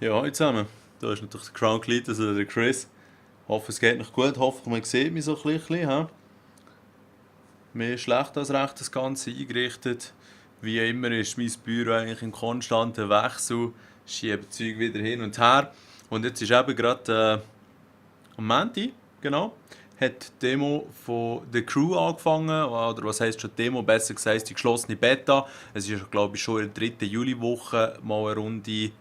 Ja, hallo zusammen. Da ist natürlich der Crown Cleat, also der Chris. Hoffe, es geht noch gut. Hoffe, man sieht mich so ein bisschen. He? Mehr schlecht als recht das Ganze eingerichtet. Wie immer ist mein Büro eigentlich im konstanten Wechsel. Schiebe Zeug wieder hin und her. Und jetzt ist eben gerade am Montag, genau, hat die Demo von der Crew angefangen. Oder was heisst schon Demo? Besser gesagt, die geschlossene Beta. Es ist, glaube ich, schon in der 3. Juliwoche mal eine Runde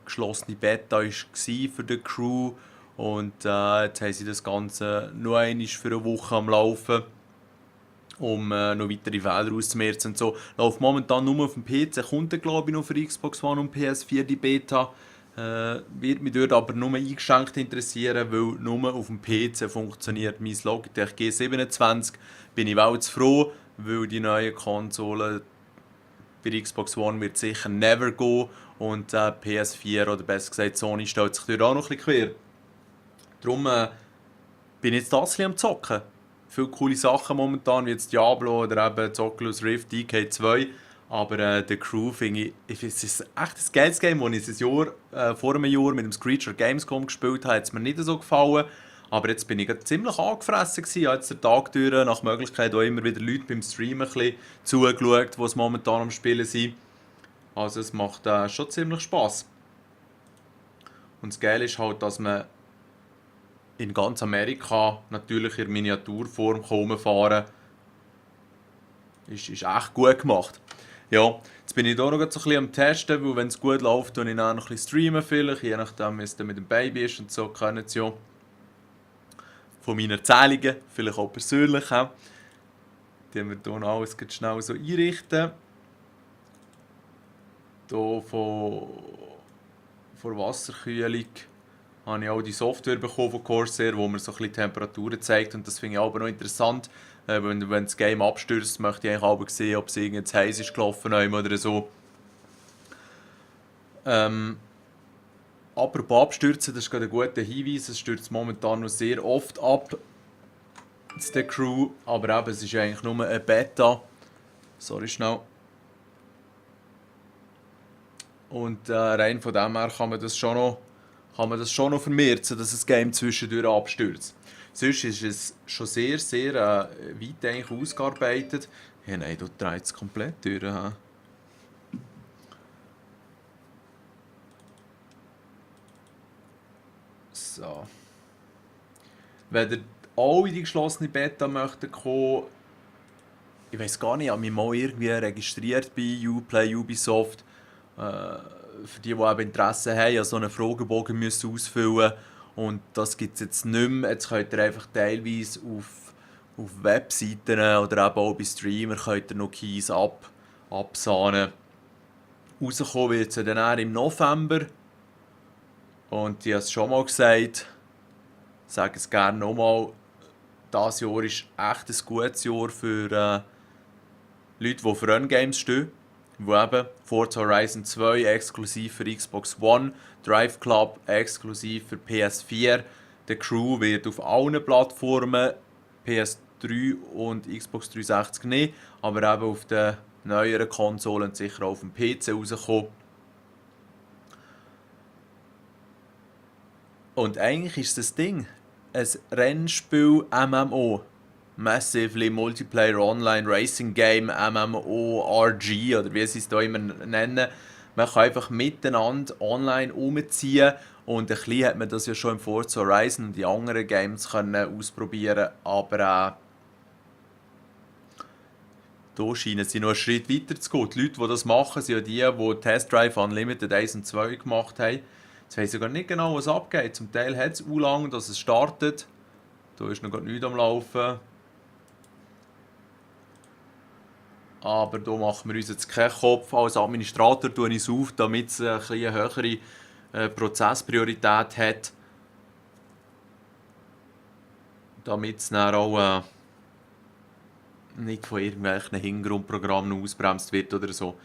geschlossene Beta war für die Crew. Und jetzt haben sie das Ganze noch einmal für eine Woche am Laufen, um noch weitere Fehler auszumerzen und so. Läuft momentan nur auf dem PC, kommt dann, glaube ich, noch für Xbox One und PS4 die Beta. Wird mich dort aber nur eingeschränkt interessieren, weil nur auf dem PC funktioniert mein Logitech G27. Bin ich auch zu froh, weil die neuen Konsolen bei der Xbox One wird sicher never gehen und PS4 oder besser gesagt Sony stellt sich dort auch noch ein bisschen quer. Darum bin ich jetzt das am Zocken. Viele coole Sachen momentan, wie jetzt Diablo oder eben das Oculus Rift DK2. Aber der Crew finde ich, es ist echt ein geiles Game, als ich es vor einem Jahr mit dem Screecher Gamescom gespielt habe, hat es mir nicht so gefallen. Aber jetzt bin ich gerade ziemlich angefressen gewesen. Ich habe jetzt den Tag durch, nach Möglichkeit auch immer wieder Leute beim Streamen ein bisschen zugeschaut, die es momentan am Spielen sind. Also es macht schon ziemlich Spaß. Und das Geile ist halt, dass man in ganz Amerika natürlich in Miniaturform rumfahren kann. Ist echt gut gemacht. Ja, jetzt bin ich hier noch so ein bisschen am Testen, weil wenn es gut läuft, dann ich auch noch ein bisschen streamen vielleicht, je nachdem, wie es dann mit dem Baby ist und so, kennen Sie ja von meinen Erzählungen, vielleicht auch persönlich. Die haben wir hier alles schnell so einrichten. Hier von Wasserkühlung habe ich auch die Software bekommen von Corsair, wo mir so ein bisschen Temperaturen zeigt. Und das finde ich aber noch interessant. Wenn das Game abstürzt, möchte ich eigentlich auch sehen, ob es irgendwie zu heiß ist gelaufen oder so. Apropos Abstürzen, das ist gerade ein guter Hinweis. Es stürzt momentan noch sehr oft ab, der Crew. Aber eben, es ist eigentlich nur eine Beta. Sorry, schnell. Und rein von dem her kann man das schon noch vermerzen, dass das Game zwischendurch abstürzt. Sonst ist es schon sehr, sehr weit eigentlich ausgearbeitet. Ja, nein, du dreht es komplett durch. He? So. Wenn ihr auch in die geschlossene Beta möchtet kommen, ich weiß gar nicht, ich habe mich mal irgendwie registriert bei Uplay, Ubisoft. Für die eben Interesse haben, ja so einen Fragebogen müssen ausfüllen. Und das gibt es jetzt nicht mehr. Jetzt könnt ihr einfach teilweise auf Webseiten oder eben auch bei Streamer könnt ihr noch Keys absahnen. Rauskommen wird es dann eher im November. Und ich habe es schon mal gesagt, sage es gerne nochmal, dieses Jahr ist echt ein gutes Jahr für Leute, die auf Run-Games stehen. Wo eben Forza Horizon 2 exklusiv für Xbox One, Drive Club exklusiv für PS4. Der Crew wird auf allen Plattformen, PS3 und Xbox 360 nicht, aber eben auf den neueren Konsolen sicher auch auf dem PC rauskommen. Und eigentlich ist das Ding ein Rennspiel MMO. Massively Multiplayer Online Racing Game, MMORG oder wie sie es da immer nennen. Man kann einfach miteinander online umziehen und ein bisschen hat man das ja schon im Forza Horizon und die anderen Games können ausprobieren, aber hier scheinen sie noch einen Schritt weiter zu gehen. Die Leute, die das machen, sind ja die Test Drive Unlimited 1 und 2 gemacht haben. Jetzt weiss ich gar nicht genau, was abgeht. Zum Teil hat es lang, dass es startet. Da ist noch nichts am Laufen. Aber da machen wir uns jetzt keinen Kopf. Als Administrator tue ich es auf, damit es eine höhere Prozesspriorität hat. Damit es dann auch nicht von irgendwelchen Hintergrundprogrammen ausbremst wird oder so.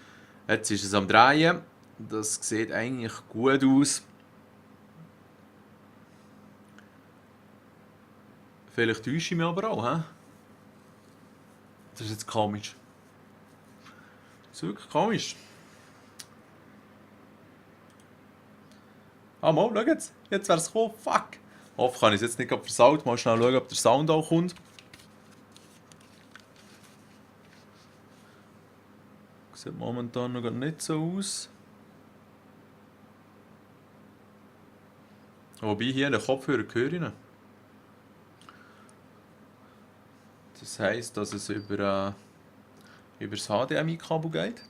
Jetzt ist es am Drehen. Das sieht eigentlich gut aus. Vielleicht täusche ich mich aber auch. He? Das ist jetzt komisch. Das ist wirklich komisch. Ah, mal, schau jetzt. Jetzt wär's gekommen. Fuck. Hoffentlich kann ich es jetzt nicht gerade versaut. Mal schnell schauen, ob der Sound auch kommt. Sieht momentan noch nicht so aus. Wobei hier in den Kopfhörer höre ich ihn. Das heisst, dass es über das HDMI-Kabel geht.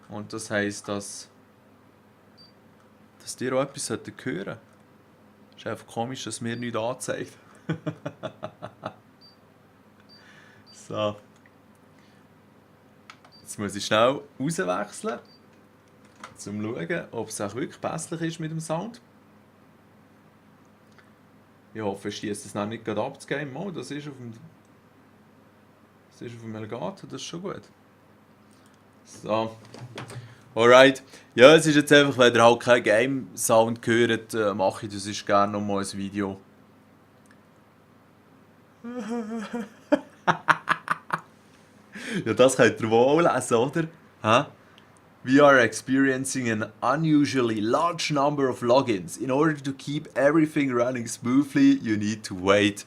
Und das heisst, dass dir auch etwas hören sollte. Es ist einfach komisch, dass mir nichts anzeigt. So. Jetzt muss ich schnell rauswechseln, um zu schauen, ob es auch wirklich besser ist mit dem Sound. Ich hoffe, ich schieße es noch nicht gerade ab, das Game. Oh, das ist auf dem Elgato, das ist schon gut. So. Alright. Ja, es ist jetzt einfach, wenn ihr halt keinen Game-Sound hört, mache ich das ist gerne nochmal ein Video. Ja, das könnt ihr wohl lesen, oder? Hä? We are experiencing an unusually large number of logins. In order to keep everything running smoothly, you need to wait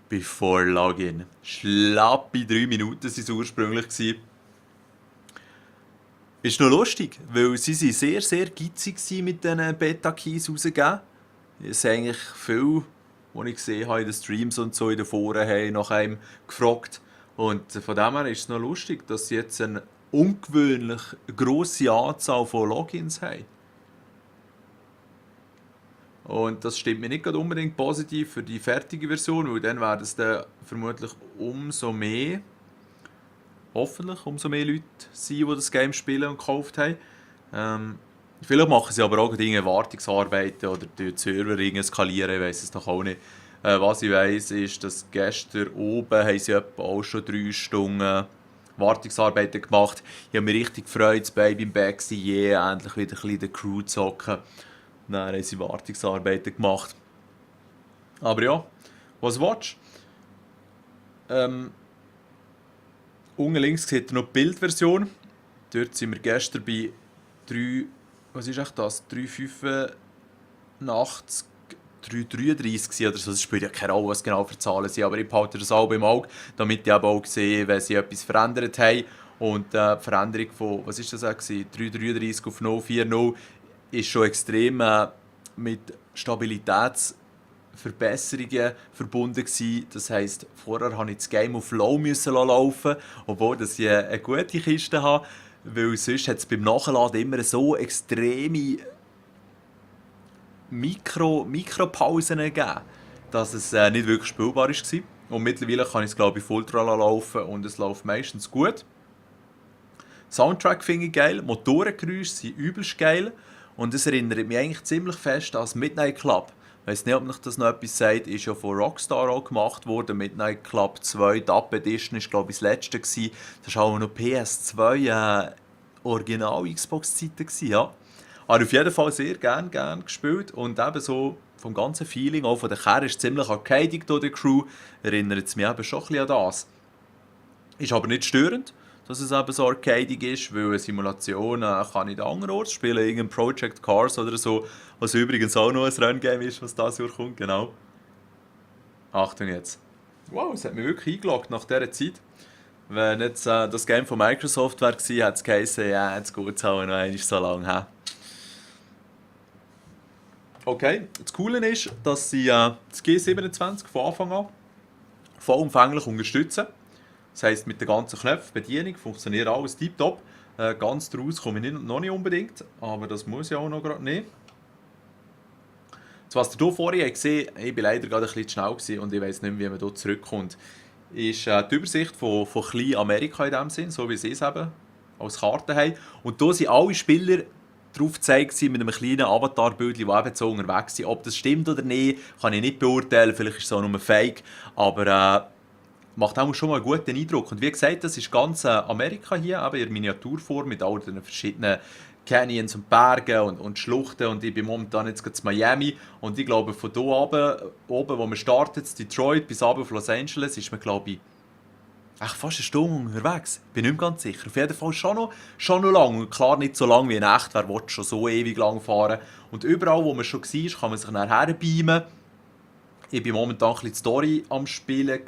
before login. Schlappe 3 Minuten waren es ursprünglich gewesen. Ist noch lustig, weil sie sehr, sehr gitzig mit diesen Beta-Keys rausgegeben. Es sind eigentlich viele, die ich gesehen habe in den Streams und so in den Foren, haben nach einem gefragt. Und von dem her ist es noch lustig, dass sie jetzt eine ungewöhnlich grosse Anzahl von Logins haben. Und das stimmt mir nicht gerade unbedingt positiv für die fertige Version, weil dann werden es dann vermutlich umso mehr, hoffentlich umso mehr Leute sein, die das Game spielen und gekauft haben. Vielleicht machen sie aber auch Dinge Wartungsarbeiten oder die Server skalieren, ich weiss es doch auch nicht. Was ich weiss, ist, dass gestern oben haben sie etwa auch schon 3 Stunden Wartungsarbeiten gemacht. Ich habe mich richtig gefreut, das Baby im Bag war, endlich wieder ein bisschen in der Crew zu hocken. Dann haben sie Wartungsarbeiten gemacht. Aber ja, was willst du? Unten links seht ihr noch die Bildversion. Dort sind wir gestern bei 3, was ist echt das? 3,85, 3,33 oder so. Das spielt ja keine Rolle, was genau für Zahlen sind, aber ich behalte das auch im Auge, damit ich eben auch sehe, wenn sie etwas verändert haben. Und die Veränderung von, was ist das auch gewesen? 3,33 auf 0,40 ist schon extrem mit Stabilitätsverbesserungen verbunden gewesen. Das heisst, vorher musste ich das Game auf Low laufen, obwohl das ich eine gute Kiste habe, weil sonst hat es beim Nachladen immer so extreme Mikropausen gegeben, dass es nicht wirklich spielbar war. Und mittlerweile kann ich es, glaube ich, auf Ultra laufen und es läuft meistens gut. Soundtrack finde ich geil, Motorengeräusche sind übelst geil und es erinnert mich eigentlich ziemlich fest an das Midnight Club. Ich weiss nicht, ob euch das noch etwas sagt, ist ja von Rockstar auch gemacht worden. Midnight Club 2, die Up Edition, war glaube ich das letzte gewesen. Das war auch noch PS2 Original-Xbox-Zeiten, ja. Aber auf jeden Fall sehr gern gespielt und eben so vom ganzen Feeling, auch von der Kerne, ist ziemlich arcadig hier, die Crew, erinnert es mich eben schon ein bisschen an das. Ist aber nicht störend, dass es eben so arcadig ist, weil eine Simulation kann ich andernorts spielen, irgendein Project Cars oder so, was übrigens auch noch ein Renngame ist, was da durchkommt, genau. Achtung jetzt. Wow, es hat mich wirklich eingeloggt nach dieser Zeit. Wenn jetzt das Game von Microsoft wäre, hätte es geheißen, ja, jetzt geht es auch noch einmal so lange her. Okay, das Coole ist, dass sie das G27 von Anfang an vollumfänglich unterstützen. Das heisst, mit den ganzen Knöpfen, Bedienung, funktioniert alles tiptop. Ganz daraus komme ich noch nicht unbedingt, aber das muss ich auch noch gerade nicht. Das, was ihr hier vorhin gesehen habt, ich war leider gerade ein bisschen zu schnell gewesen und ich weiss nicht mehr, wie man hier zurückkommt, ist die Übersicht von klein Amerika in dem Sinn, so wie sie es eben als Karte haben. Und hier sind alle Spieler drauf gezeigt mit einem kleinen Avatar-Bild, das eben so unterwegs sind. Ob das stimmt oder nicht, kann ich nicht beurteilen, vielleicht ist es auch nur Fake, aber macht auch schon mal einen guten Eindruck. Und wie gesagt, das ist ganz Amerika hier, eben in Miniaturform mit all den verschiedenen Canyons und Bergen und Schluchten und ich bin momentan jetzt gerade in Miami und ich glaube von hier oben, wo man startet, Detroit bis runter auf Los Angeles, ist man glaube ich echt fast eine Stunde unterwegs. Bin nicht mehr ganz sicher. Auf jeden Fall schon noch lang. Und klar nicht so lang wie in echt. Wer will schon so ewig lang fahren? Und überall, wo man schon war, kann man sich nachher beamen. Ich war momentan ein bisschen die Story am Spielen.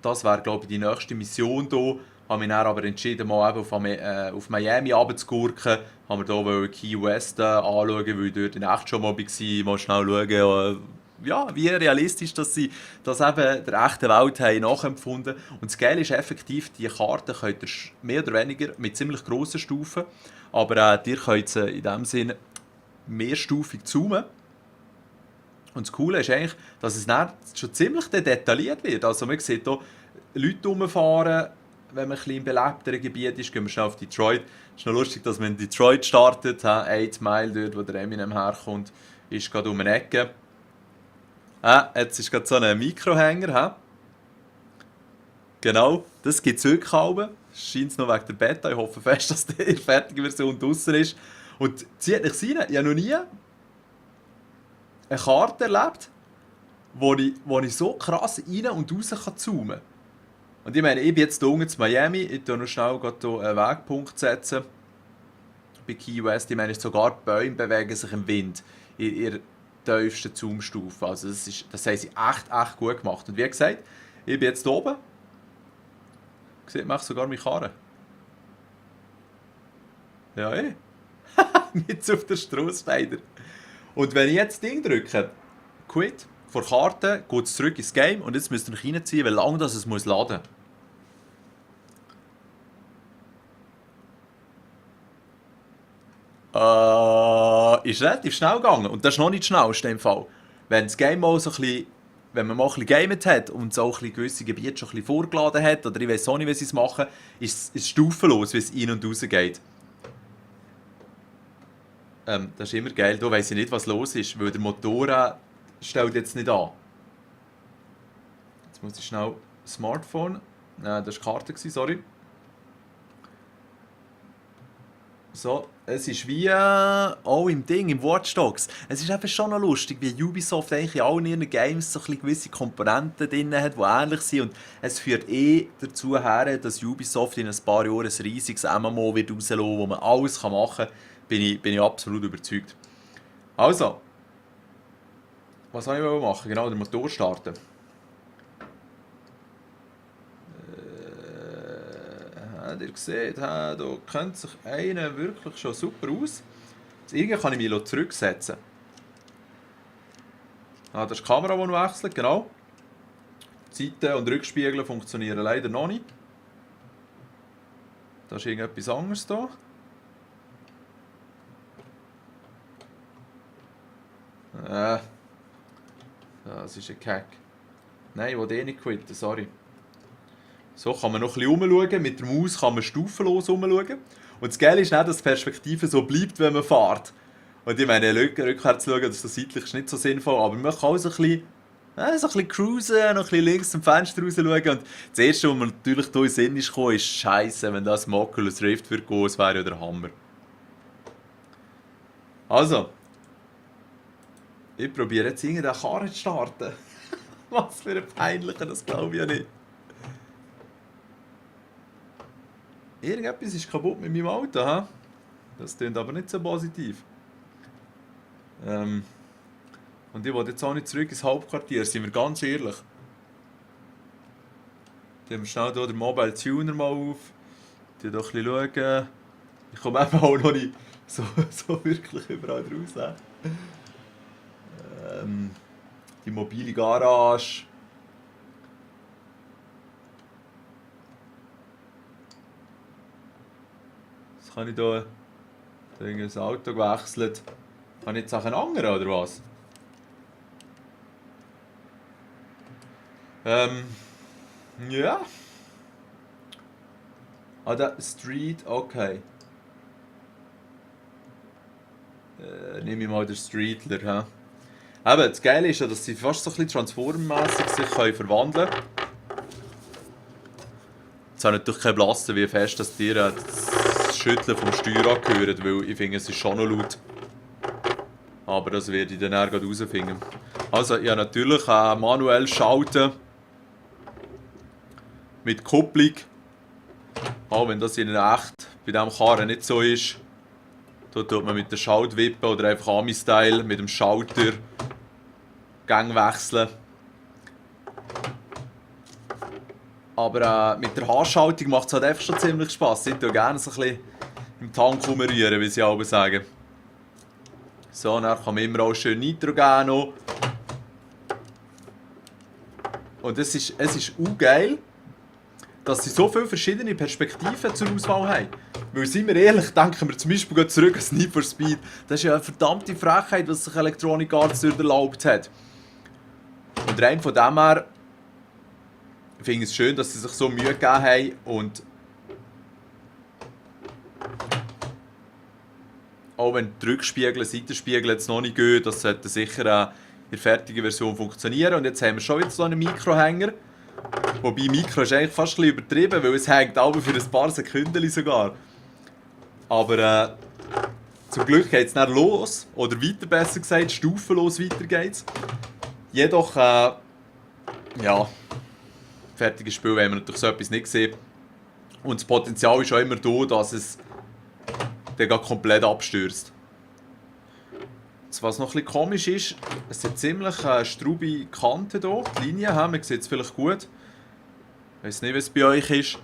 Das wäre, glaube ich, die nächste Mission hier. Habe mich dann aber entschieden, mal eben auf Miami runterzugurken. Haben wir hier Key West anschauen, weil ich dort in echt schon mal war. Mal schnell schauen, ja, wie realistisch dass sie das eben der echten Welt haben nachempfunden. Und das Geile ist effektiv, die Karten könnt ihr mehr oder weniger mit ziemlich grossen Stufen, aber ihr könnt sie in dem Sinne mehrstufig zoomen. Und das Coole ist eigentlich, dass es dann schon ziemlich detailliert wird. Also man sieht hier Leute rumfahren, wenn man ein bisschen im belebteren Gebiet ist, gehen wir schnell auf Detroit. Es ist noch lustig, dass man in Detroit startet, 8 Mile dort, wo der Eminem herkommt, ist gerade um eine Ecke. Jetzt ist gerade so ein Mikrohänger. Genau, das gibt es wirklich auch. Scheint es noch wegen der Beta. Ich hoffe fest, dass die fertige Version draussen ist. Und zieht nicht rein. Ich habe noch nie eine Karte erlebt, wo ich so krass rein und raus kann zoomen kann. Und ich meine, ich bin jetzt hier unten in Miami. Ich tue noch schnell hier einen Wegpunkt setzen. Bei Key West. Ich meine, sogar die Bäume bewegen sich im Wind. In ihrer tiefsten Zoomstufe. Also das haben sie echt gut gemacht. Und wie gesagt, ich bin jetzt hier oben. Sieht man sogar meine Karre. Ja, mit auf der Strasse leider. Und wenn ich jetzt das Ding drücke, Quit, vor Karte, geht es zurück ins Game und jetzt müsst ihr euch reinziehen, wie lange das es muss laden. Ist relativ schnell gegangen. Und das ist noch nicht schnell in dem Fall. Wenn das Game mal so ein bisschen, wenn man mal ein bisschen gamet hat und so ein bisschen gewisse Gebiete schon ein bisschen vorgeladen hat, oder ich weiß auch nicht, wie sie es machen, ist es stufenlos, wie es rein und raus geht. Das ist immer geil. Da weiss ich nicht, was los ist, weil der Motor stellt jetzt nicht an. Jetzt muss ich schnell Smartphone. Nein, das war die Karte, sorry. So, es ist wie auch im Ding, im Watch Dogs. Es ist eben schon noch lustig, wie Ubisoft eigentlich in allen ihren Games so ein bisschen gewisse Komponenten drin hat, die ähnlich sind. Und es führt dazu her, dass Ubisoft in ein paar Jahren ein riesiges MMO wird rauslassen, wo man alles machen kann. Bin ich absolut überzeugt. Also, was soll ich machen? Genau, den Motor starten. Ihr seht, da kennt sich einer wirklich schon super aus. Jetzt irgendwie kann ich mich zurücksetzen. Das ist die Kamera, die noch wechselt, genau. Seiten- und Rückspiegel funktionieren leider noch nicht. Da ist irgendetwas anderes da. Das ist ein Kack. Nein, ich will eh nicht quitten, sorry. So kann man noch ein bisschen rumschauen. Mit der Maus kann man stufenlos rumschauen. Und das Geile ist nicht, dass die Perspektive so bleibt, wenn man fährt. Und ich meine, rückwärts schauen, das ist so seitlich ist nicht so sinnvoll, aber man kann auch so ein bisschen cruisen, noch ein bisschen links zum Fenster raus schauen. Und das Erste, was mir natürlich hier in den Sinn ist gekommen, ist Scheiße, wenn das Oculus Rift würde gehen, das wäre ja der Hammer. Also. Ich probiere jetzt irgendeine Karre zu starten. Was für ein peinlicher, das glaube ich ja nicht. Irgendetwas ist kaputt mit meinem Auto, ha? Das klingt aber nicht so positiv. Und ich will jetzt auch nicht zurück ins Hauptquartier, sind wir ganz ehrlich. Dann haben wir schnell hier den Mobile Tuner mal auf. Die doch ein bisschen schauen. Ich komme eben auch noch nicht so wirklich überall raus. Die mobile Garage. Was kann ich da? Da habe ich das Auto gewechselt. Kann ich jetzt auch einen anderen oder was? Ja. Da Street, okay. Nehme ich mal den Streetler, ha? Eben, das Geile ist ja, dass sie fast so ein bisschen transformmässig sich verwandeln können. Jetzt habe ich natürlich keinen Blassen, wie fest dass dir das Schütteln vom Steuer angehört, weil ich finde, es ist schon noch laut. Aber das werde ich dann gerade herausfinden. Also, ja, natürlich manuell schalten. mit Kupplung. Auch wenn das in echt bei diesem Karren nicht so ist. Da tut man mit der Schaltwippe oder einfach Ami-Style mit dem Schalter Gang wechseln. Aber mit der Handschaltung macht es halt einfach schon ziemlich Spass. Ich tue gerne so ein bisschen im Tank rumrühren, wie sie alle sagen. So, dann kann man immer auch schön Nitro geben noch. Und es ist auch geil, dass sie so viele verschiedene Perspektiven zur Auswahl haben. Weil, seien wir ehrlich, denken wir zum Beispiel zurück an Need for Speed. Das ist ja eine verdammte Frechheit, was sich Electronic Arts dort erlaubt hat. Und rein von dem her finde ich es schön, dass sie sich so Mühe gegeben haben und auch wenn die Rückspiegel, Seitenspiegel jetzt noch nicht gehen, das sollte sicher in der fertigen Version funktionieren. Und jetzt haben wir schon wieder so einen Mikrohänger. Wobei Mikro ist eigentlich fast ein bisschen übertrieben, weil es hängt aber für ein paar Sekunden sogar. Aber zum Glück geht es dann los, oder weiter besser gesagt, stufenlos weiter geht's. Jedoch, ja, fertiges Spiel haben wir natürlich so etwas nicht gesehen. Und das Potenzial ist auch immer da, dass es dann komplett abstürzt. Was noch ein bisschen komisch ist, es hat ziemlich straubige Kanten hier, die Linie, man sieht es vielleicht gut. Ich weiß nicht, wie es bei euch ist.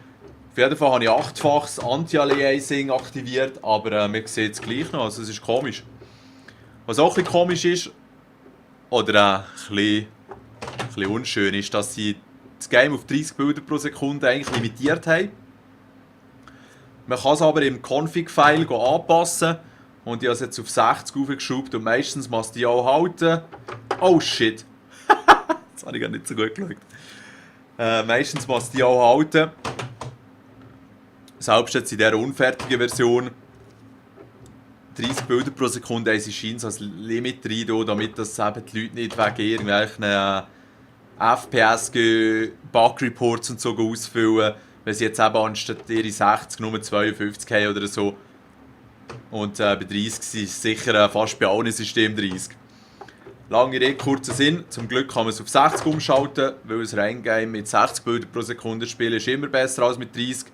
Auf jeden Fall habe ich 8-faches Anti-Aliasing aktiviert, aber man sieht es gleich noch, also es ist komisch. Was auch ein bisschen komisch ist, oder ein bisschen unschön ist, dass sie das Game auf 30 Bilder pro Sekunde eigentlich limitiert haben. Man kann es aber im Config-File anpassen und ich habe es jetzt auf 60 aufgeschraubt und meistens muss die auch halten. Oh shit! Das habe ich gar nicht so gut geschaut. Meistens muss die auch halten. Selbst jetzt in dieser unfertigen Version 30 Bilder pro Sekunde haben sie scheint als Limit rein, damit das eben die Leute nicht wegen irgendwelchen FPS Bug Reports und so ausfüllen, wenn sie jetzt eben anstatt ihre 60 nur 52 haben oder so. Und bei 30 ist es sicher fast bei allen Systemen 30. Lange Rede, kurzer Sinn. Zum Glück kann man es auf 60 umschalten, weil ein Reingame mit 60 Bildern pro Sekunde spielen ist immer besser als mit 30.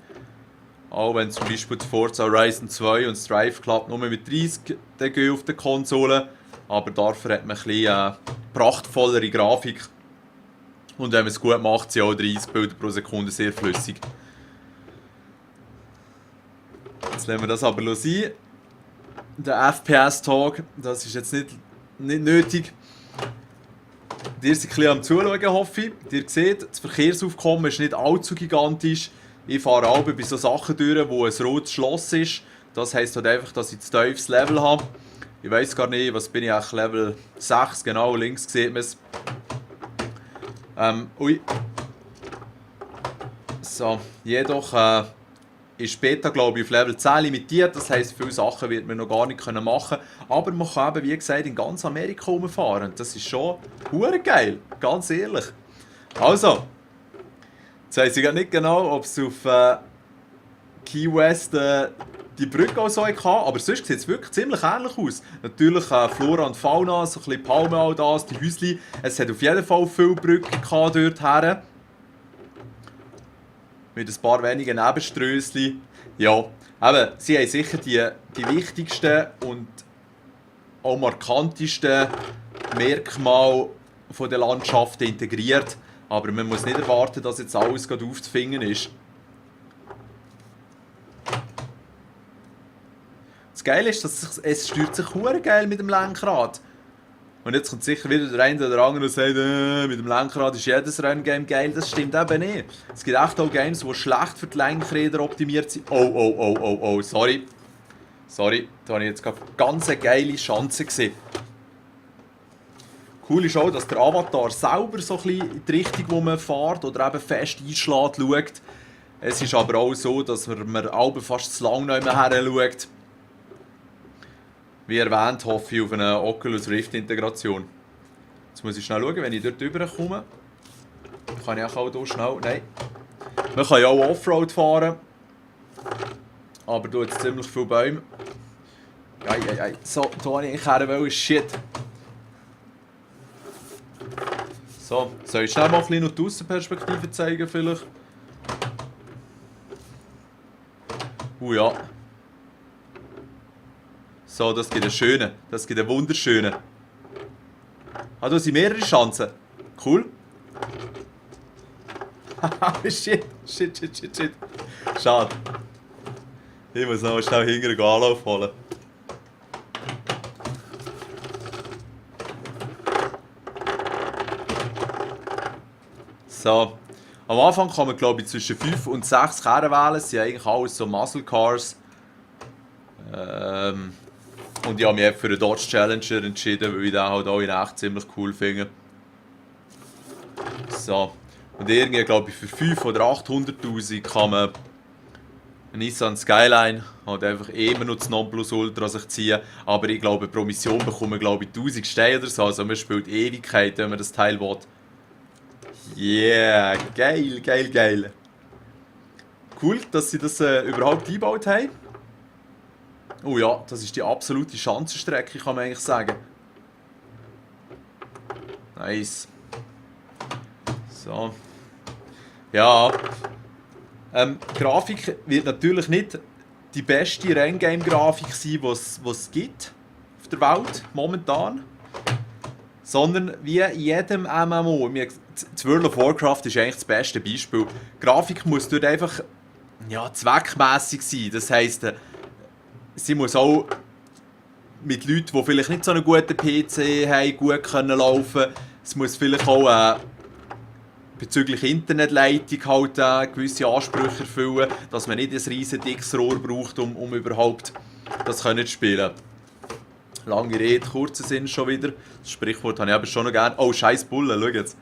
Auch wenn zum Beispiel die Forza Horizon 2 und Strife Club nur mit 30 gehen auf der Konsole. Aber dafür hat man ein bisschen prachtvollere Grafik. Und wenn man es gut macht, sind auch 30 Bilder pro Sekunde sehr flüssig. Jetzt lassen wir das aber sein. Der FPS-Talk, das ist jetzt nicht nötig. Ihr seid ein bisschen am Zuschauen, hoffe ich. Ihr seht, das Verkehrsaufkommen ist nicht allzu gigantisch. Ich fahre auch bei so Sachen durch, wo ein rotes Schloss ist. Das heisst halt einfach, dass ich ein tiefes Level habe. Ich weiss gar nicht, was bin ich eigentlich, Level 6, genau, links sieht man es. Ui. So, jedoch ist Beta, glaube ich, auf Level 10 limitiert. Das heisst, viele Sachen wird man noch gar nicht machen können. Aber man kann eben, wie gesagt, in ganz Amerika rumfahren. Das ist schon hure geil, ganz ehrlich. Also, jetzt weiss ich nicht genau, ob es auf Key West die Brücke auch so hatte, aber sonst sieht es wirklich ziemlich ähnlich aus. Natürlich Flora und Fauna, so ein bisschen Palmen, all das, die Häuschen. Es hat auf jeden Fall viele Brücken dort her. Mit ein paar wenigen Nebenströssli. Ja, eben, sie haben sicher die wichtigsten und auch markantesten Merkmale der Landschaften integriert. Aber man muss nicht erwarten, dass jetzt alles gerade aufzufinden ist. Das Geile ist, dass es steuert sich hure geil mit dem Lenkrad. Und jetzt kommt sicher wieder der eine oder andere und sagt, mit dem Lenkrad ist jedes Renngame geil. Das stimmt eben nicht. Es gibt echt auch Games, die schlecht für die Lenkräder optimiert sind. Oh, sorry. Sorry, da habe ich jetzt gerade ganz eine geile Chance gesehen. Cool ist auch, dass der Avatar selber so ein bisschen in die Richtung, wo man fährt oder eben fest einschlägt, schaut. Es ist aber auch so, dass man auch fast zu lange nicht mehr her schaut. Wie erwähnt, hoffe ich auf eine Oculus Rift Integration. Jetzt muss ich schnell schauen, wenn ich dort rüberkomme. Kann ich auch hier schnell... Nein. Man kann ja auch Offroad fahren. Aber da hat es ziemlich viele Bäume. Ei. So, da wollte ich eigentlich shit. So, soll ich schnell mal ein bisschen noch die Aussenperspektive zeigen vielleicht? Ja. So, das gibt einen schönen. Das gibt einen wunderschönen. Ah, da sind mehrere Chancen. Cool. Shit. Schade. Ich muss noch schnell hinterher einen Anlauf holen. So. Am Anfang kann man, glaube ich, zwischen 5 und 6 Kerren wählen. Das sind eigentlich alles so Muscle Cars. Und ich habe mich für den Dodge Challenger entschieden, weil ich den halt auch in echt ziemlich cool finde. So. Und irgendwie, glaube ich, für 500.000 oder 800.000 kann man einen Nissan Skyline halt einfach immer noch das Nonplusultra sich ziehen. Aber ich glaube, pro Mission bekommt man, glaube ich, 1000 Steine oder so. Also man spielt Ewigkeit, wenn man das Teil will. Yeah, geil. Cool, dass sie das überhaupt eingebaut haben. Oh ja, das ist die absolute Schanzenstrecke, kann man eigentlich sagen. Nice. So. Ja. Grafik wird natürlich nicht die beste Renngame-Grafik sein, die es gibt auf der Welt momentan. Sondern wie in jedem MMO. Das World of Warcraft ist eigentlich das beste Beispiel. Die Grafik muss dort einfach zweckmässig sein. Das heisst, sie muss auch mit Leuten, die vielleicht nicht so einen guten PC haben, gut können laufen. Es muss vielleicht auch bezüglich Internetleitung halt gewisse Ansprüche erfüllen, dass man nicht ein riesen dickes Rohr braucht, um überhaupt das zu spielen. Lange Rede, kurzer Sinn schon wieder. Das Sprichwort habe ich aber schon noch gerne. Oh, scheiß Bulle, schau jetzt.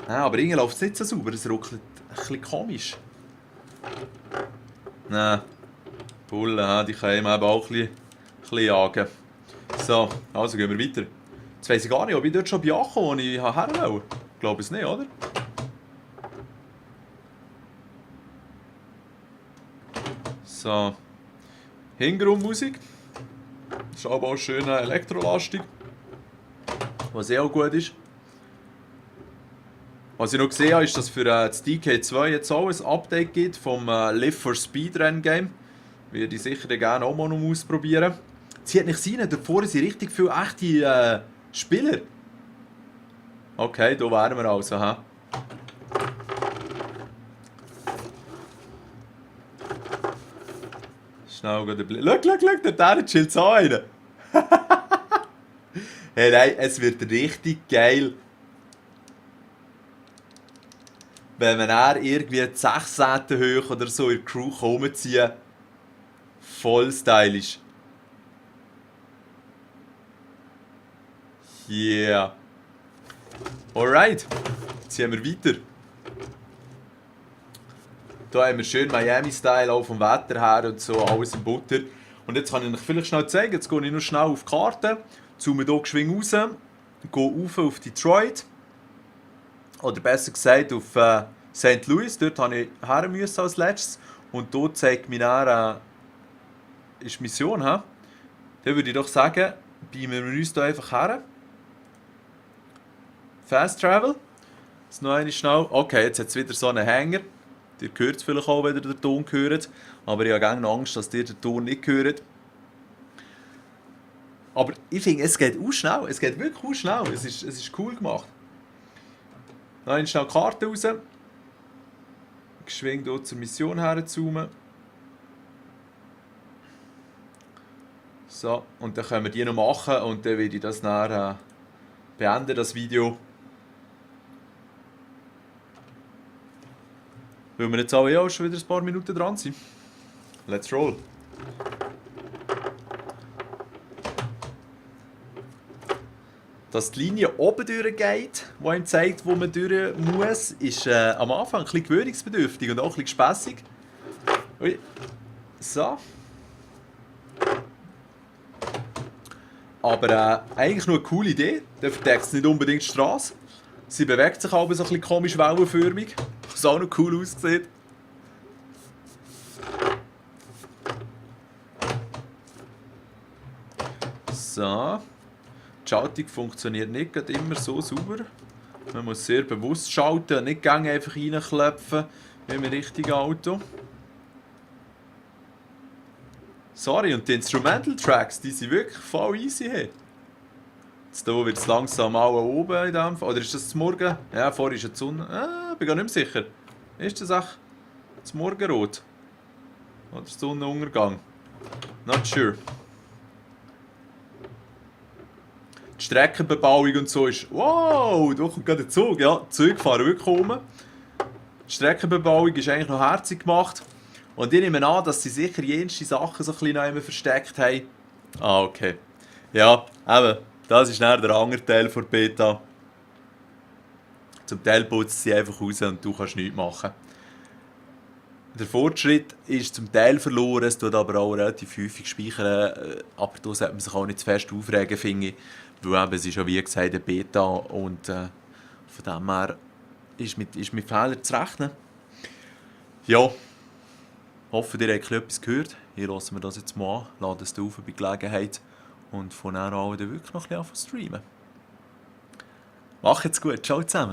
Ja, aber irgendwie läuft es nicht so sauber, es ruckelt ein bisschen komisch. Nein, Bullen, die können eben auch ein bisschen jagen. So, also gehen wir weiter. Jetzt weiss ich gar nicht, ob ich dort schon bin angekommen, wo ich her will. Ich glaube es nicht, oder? So. Hintergrundmusik. Ist aber auch schön elektrolastig. Was auch gut ist. Was ich noch gesehen habe, ist, dass für das DK2 jetzt auch ein Update gibt vom Live for Speed Renngame. Würde ich sicher gerne auch mal noch ausprobieren. Zieht nicht rein, davor sind richtig viele echte Spieler. Okay, da wären wir also. He? Schnell den Blick. Schau, da chillt so einer. Hey, nein, es wird richtig geil. Wenn man dann irgendwie die 16. hoch oder so in die Crew rumziehen. Voll stylisch. Yeah. Alright. Ziehen wir weiter. Hier haben wir schön Miami-Style, auch vom Wetter her und so, alles in Butter. Und jetzt kann ich euch vielleicht schnell zeigen, jetzt gehe ich noch schnell auf die Karte, zoome hier geschwind raus, gehe rauf auf Detroit. Oder besser gesagt auf St. Louis, dort musste ich her müssen als letztes. Und dort zeigt mir dann, ist Mission. He? Dann würde ich doch sagen, beamen wir uns hier einfach her. Fast Travel. Jetzt noch einmal schnell. Okay, jetzt hat es wieder so einen Hänger. Ihr hört es vielleicht auch, wenn ihr den Ton hört. Aber ich habe gerne Angst, dass ihr den Ton nicht hört. Aber ich finde, es geht auch schnell. Es geht wirklich auch schnell. Es ist cool gemacht. Dann schnell die Karte raus. Geschwind hier zur Mission herzoomen. So, und dann können wir die noch machen und dann werde ich das dann beenden, das Video. Weil wir jetzt alle auch schon wieder ein paar Minuten dran sind. Let's roll! Dass die Linie oben durchgeht, die einem zeigt, wo man durch muss, ist am Anfang ein bisschen gewöhnungsbedürftig und auch ein bisschen gespässig. Ui. So. Aber eigentlich nur eine coole Idee. Der verdeckt nicht unbedingt die Straße. Sie bewegt sich aber so ein bisschen komisch wellenförmig. Was auch noch cool aussieht. So. Die Schaltung funktioniert nicht immer so sauber. Man muss sehr bewusst schalten und nicht einfach reinklopfen wie im richtigen Auto. Sorry, und die Instrumental Tracks, die sind wirklich voll easy. Hey. Jetzt hier wird es langsam alle oben in dem Fall. Oder ist das zum Morgen? Ja, vorher ist die Sonne. Bin gar nicht mehr sicher. Ist das auch zum Morgenrot? Oder Sonnenuntergang? Not sure. Die Streckenbebauung und so ist... Wow, da kommt gerade der Zug. Ja, die Züge fahren wirklich rum. Die Streckenbebauung ist eigentlich noch herzig gemacht. Und ich nehme an, dass sie sicher jenste Sachen so ein bisschen noch immer versteckt haben. Ah, okay. Ja, eben. Das ist dann der andere Teil der Beta. Zum Teil putzt sie einfach raus und du kannst nichts machen. Der Fortschritt ist zum Teil verloren, es tut aber auch relativ häufig speichern. Aber da sollte man sich auch nicht zu fest aufregen, finde ich. Weil eben, es ist ja wie gesagt eine Beta und von dem her ist mit Fehlern zu rechnen. Ja, hoffe, ihr habt etwas gehört. Ich lasse mir das jetzt mal an, lade es auf bei Gelegenheit und von dann an wirklich noch ein bisschen streamen. Macht's gut, ciao zusammen.